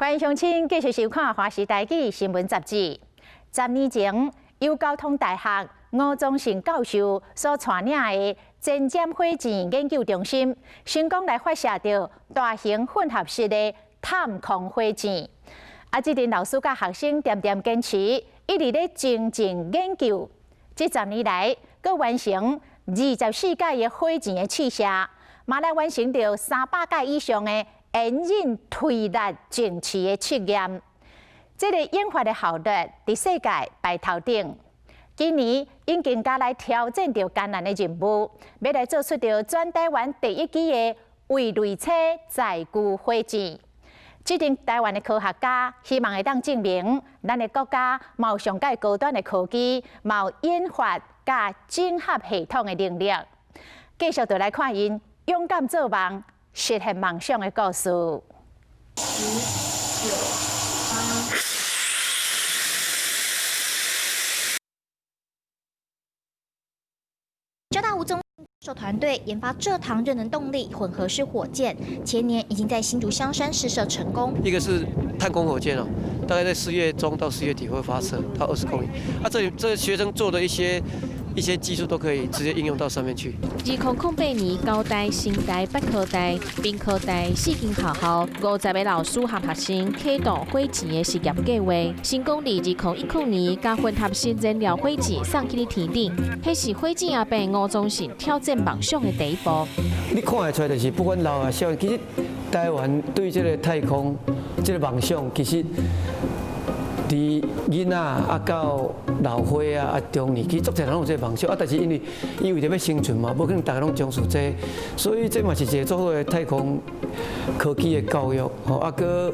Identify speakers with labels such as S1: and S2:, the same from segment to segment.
S1: 歡迎鄉親繼續收看《華視台語新聞雜誌》。10年前，由交通大學吳宗憲教授所帶領的前瞻火箭研究中心，成功來發射著大型混合式的探空火箭。啊，這陣老師佮學生恬恬堅持，一直咧精進研究。這十年來，閣完成24屆的火箭的試射，嘛來完成著300屆以上的引刃推力靜磁的測驗。這个研發的效率，佇世界排頭頂。今年𪜶更加來挑戰著艱難的任務，欲來做出著全台灣第一支的維類星載具火箭。這陣台灣的科學家希望會當證明，咱的國家嘛有上蓋高端的科技，嘛有研發佮整合系統的能力。繼續就來看𪜶勇敢做夢、實現夢想的故事。
S2: 十、九、八。
S3: 交大吳宗憲團隊研發蔗糖熱能動力混合式火箭，前年已經在新竹香山試射成功。
S4: 一個是探空火箭哦，大概在4月中到4月底會發射到20公里。啊，這裡這學生做的一些技術都可以直接應用到上面去。
S5: 2008年，交大、成大、北科大、屏科大四間學校50個老師和學生啟動火箭的實驗計劃，成功佇2010年將混合式燃料火箭送去天頂。彼是火箭阿伯吳宗憲挑戰夢想的第一步。
S4: 你看得出來，就是不管老啊少，其實台灣對這个太空這个夢想，其實佇囡仔啊到老歲仔啊中年，其實足濟人攏有這个夢想啊。但是因為伊為著欲生存嘛，無可能逐个攏從事這个，所以這嘛是一个足好的太空科技的教育吼。啊，閣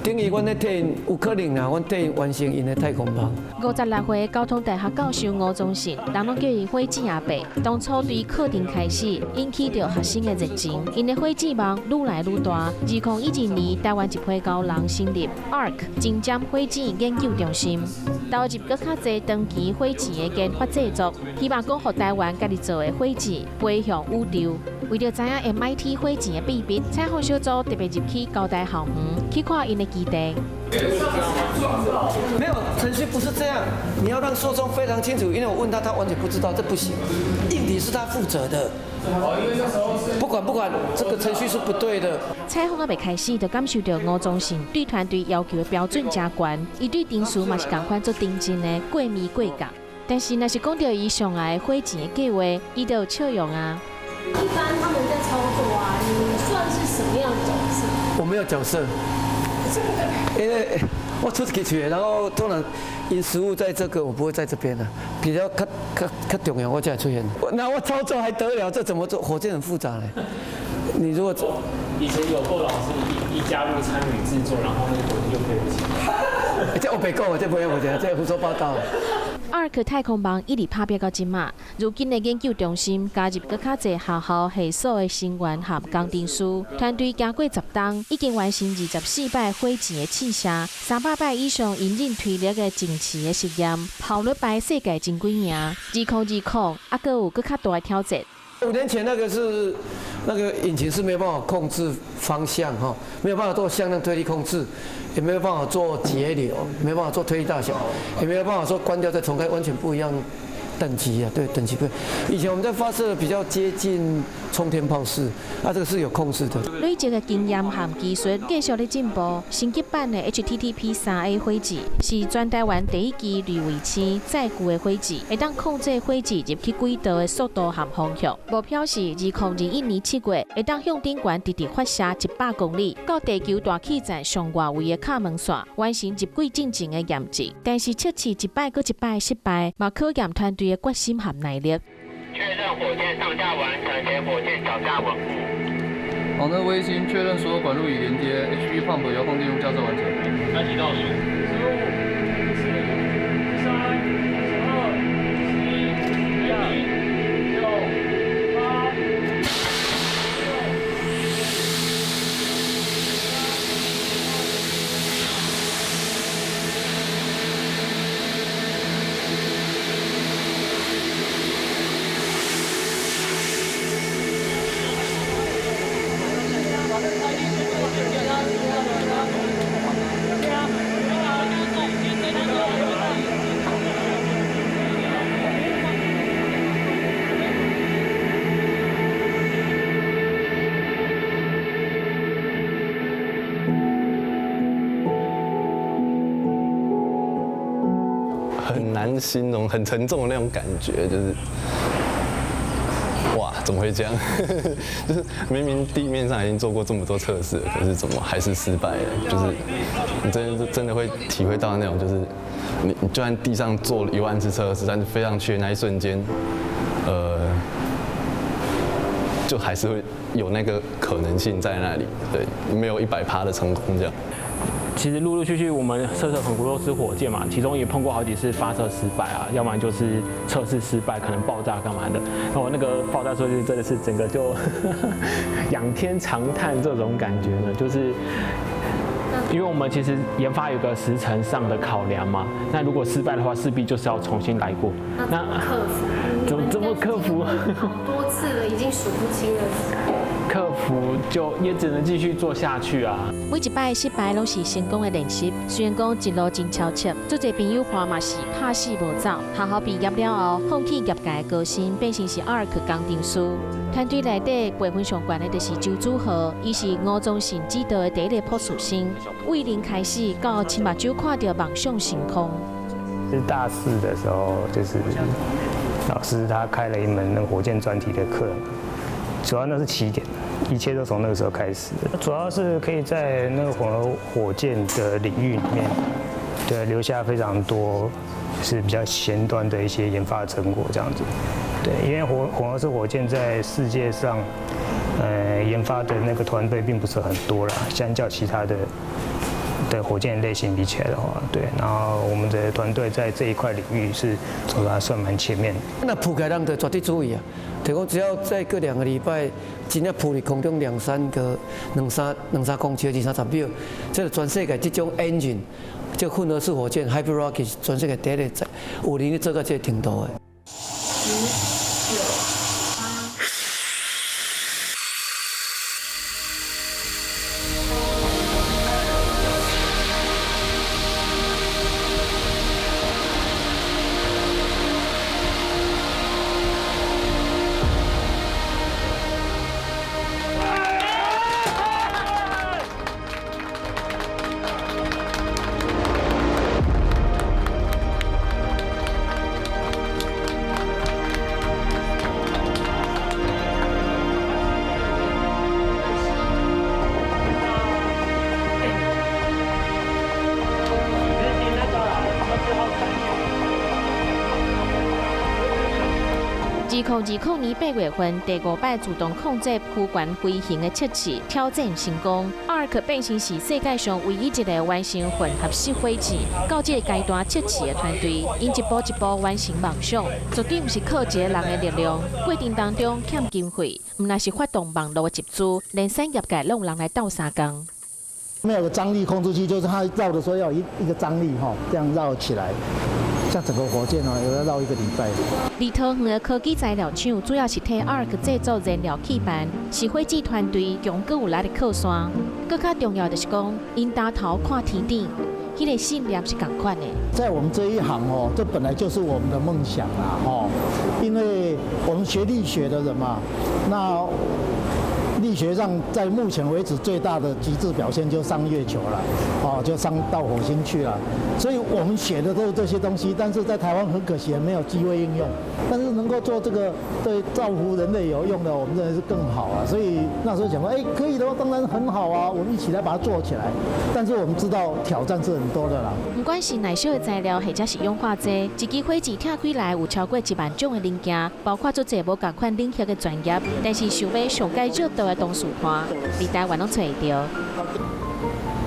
S4: 等於阮咧替𪜶有可能啦，阮替𪜶完成𪜶的太空夢。
S5: 56歲交通大學教授吳宗憲，人攏叫伊火箭阿伯。當初對課程開始引起著學生的熱情，𪜶的火箭夢愈來愈大。2012年，台灣一批高人成立 ARC 前瞻火箭研究中心，投入閣較濟長期火箭的研發製作，希望講予台灣家己做的火箭飛向宇宙。為著知影 MIT 火箭的秘密，採訪小組特別入去交大校園去看𪜶的基地。
S4: 沒有程序不是這樣，你要讓受眾非常清楚，因為我問他，他完全不知道，這不行。硬體是他負責的。不管不管，這個程序是不對的。
S5: 採訪猶未開始，就感受著吳宗憲對團隊要求的標準誠懸，伊對程序嘛是仝款足認真的過暝過工。但是，若是講著伊上愛的火箭的計劃，伊就有笑容啊。
S2: 一般他們在操作啊，你算是什麼樣的角色？
S4: 我沒有角色，因為我出去去，然後通常因食物在這個，我不會在這邊的，比較較較較重要，我才會出現。那我操作還得了？這怎麼做？火箭很複雜嘞。你如果
S6: 以前有過老師一加入參與製作，然後那個火箭就飛不起來。
S4: 這我白講，這不要不這，這胡說八道。
S5: ARC 太空夢一直拍拚到這馬，如今的研究中心加入閣較濟學校系所的成員和工程師，團隊經過10冬，已經完成24擺火箭的試射，300擺以上引刃推力的靜磁的實驗，效率排世界前幾名。2020，猶閣有閣較大的挑戰。
S4: 5年前那個是那個引擎是沒有辦法控制方向哈，沒有辦法做向量推力控制，也沒有辦法做節流，沒有辦法做推力大小，也沒有辦法說關掉再重開，完全不一樣等級啊，對，等級不一樣。以前我們在發射比較接近衝天炮式，啊，這個是有控制的。
S5: 累積的經驗和技術繼續咧進步，升級版的 HTTP 3A 火箭是全台灣第一支類衛星載具的火箭，會當控制火箭入去軌道的速度和方向。目標是2021年7月，會當向頂懸直直發射100公里，到地球大氣層上外圍的卡門線，完成入軌進前的驗證。但是測試一擺閣一擺失敗，嘛考驗團隊的決心和耐力。
S7: 確認火箭上架完成，且火箭腳架穩固。
S8: 好，那衛星確認所有管路已連接，HP pump 遙控電路架設完成。
S6: 開啟倒數。15、4、3、2、1、6、8。
S9: 難形容，很沉重的那種感覺，就是哇，怎麼會這樣？就是明明地面上已經做過這麼多測試，可是怎麼還是失敗了？就是你真的真的會體會到那種，就是你就算地上做了1萬次測試，但是飛上去的那一瞬間，就還是會有那個可能性在那裡，對，沒有100%的成功這樣。
S6: 其實陸陸續續我們測試很多次火箭嘛，其中也碰過好幾次發射失敗啊，要不然就是測試失敗，可能爆炸幹嘛的。然後那個爆炸數據真的是整個就仰天長嘆這種感覺呢，就是因為我們其實研發有個時程上的考量嘛，那如果失敗的話，勢必就是要重新來過。
S2: 那怎麼克服？
S6: 怎麼克服？
S2: 好多次了，已經數不清了。
S6: 克服就也只能繼續做下去啊。
S5: 每一擺失敗攏是成功的練習。雖然講一路真悄悄，足濟朋友話嘛是拍死無走。學校畢業了後，放棄業界高薪，變成是 ARC 工程師。團隊內底輩分上懸的就是周祖豪，伊是吳宗信指導的第一个博士生，為零開始到親目睭看著夢想升空。
S10: 是大四的時候，就是老師他開了一門那個火箭專題的課。主要那是起點，一切都從那個時候開始。主要是可以在那個混合火箭的領域裡面，對，留下非常多是比較前端的一些研發成果這樣子。對，因為混合式火箭在世界上，研發的那個團隊並不是很多啦，相較其他的火箭類型比起來的話，對，然後我們的團隊在這一塊領域是走得還算蠻前面。
S4: 那撲起來人就絕對注意啊！就講只要再過2個禮拜，真正浮佇空中兩三個、兩三兩三公尺、二三十秒，這個全世界這種 engine，這混合式火箭 hybrid rocket 是全世界第一個有能力做到這個程度的。
S2: 10、9、8。
S5: 2020年8月份，第5擺自動控制浮懸飛行的測試挑戰成功。ARC 變成是世界上唯一一個完成混合式火箭到這個階段測試的團隊。𪜶一步一步完成夢想，絕對毋是靠一個人的力量。過程當中欠經費，毋但是發動網路集資，連產業界攏有人來鬥相共。
S11: 沒有個張力控制器，就是它繞的時候要一個張力哈，這樣繞起來。像整個火箭哦，有要繞一個禮拜。
S5: 離桃園的科技材料廠主要是替 ARC 製作燃料氣盤，是火箭團隊強閣有力的靠山。閣較重要就是講，𪜶擔頭看天頂，彼個信念是仝款的。
S11: 在我們這一行哦，這本來就是我們的夢想啦，吼，因為我們學力學的人嘛，那力學上在目前為止最大的極致表現就上月球了，哦，就上到火星去了。所以我們學的都是這些東西，但是在台灣很可惜沒有機會應用。但是能夠做這個對造福人類有用的，我們認為是更好啊。所以那時候想說，哎，可以的話當然很好啊，我們一起來把它做起來。但是我們知道挑戰是很多的啦。
S5: 不管是耐燒的材料，或者是氧化劑，一支火箭拆開來有超過1萬種的零件，包括足濟無仝款領域的專業，但是想欲上蓋熱度的同事看，佇台灣攏揣會著。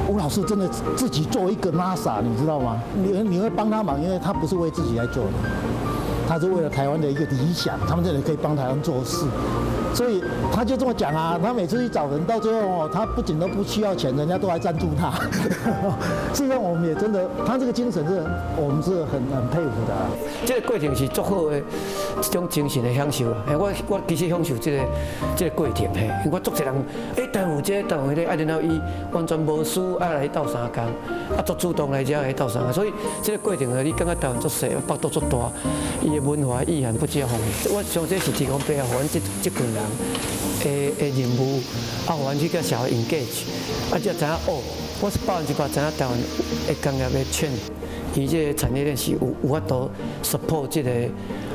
S11: 吳老師真的自己做一個 NASA，你知道嗎？你會幫他忙，因為他不是為自己來做的，他是為了台灣的一個理想，他們這裡可以幫台灣做事，所以他就這麼講啊。他每次去找人，到最後哦，他不僅都不需要錢，人家都還贊助他。事實上，我們也真的，他這個精神是，我們是很佩服的。
S4: 這個過程是足好的一種精神的享受啦。我其實享受這個過程嘿，因為我足濟人，台灣有這個，台灣有彼個，然後伊完全無需愛來鬥相共，足主動來遮來鬥相共，所以這個過程你感覺台灣足細，腹肚足大，伊的文化意涵不止豐富。我想這是提供背後，予阮這群人的任務，予阮去佮社會 engage，才知影哦，我是100%知影台灣的工業的圈，伊這個產業鏈是有法度 support 這個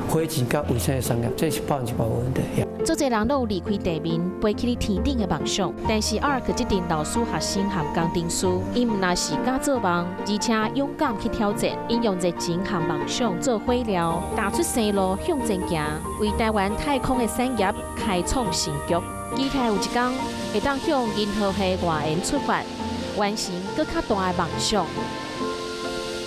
S4: 火箭佮衛星的產業，這是100%無問題。
S5: 足濟人攏有離開地面飛去天頂的夢想，但是 ARC 這陣老師學生和工程師，𪜶毋但是敢做夢，而且勇敢去挑戰，𪜶用熱情和夢想做火料，踏出生路向前行，為台灣太空的產業開創新局。期待有一天會當向銀河系外緣出發，完成閣較大的夢想。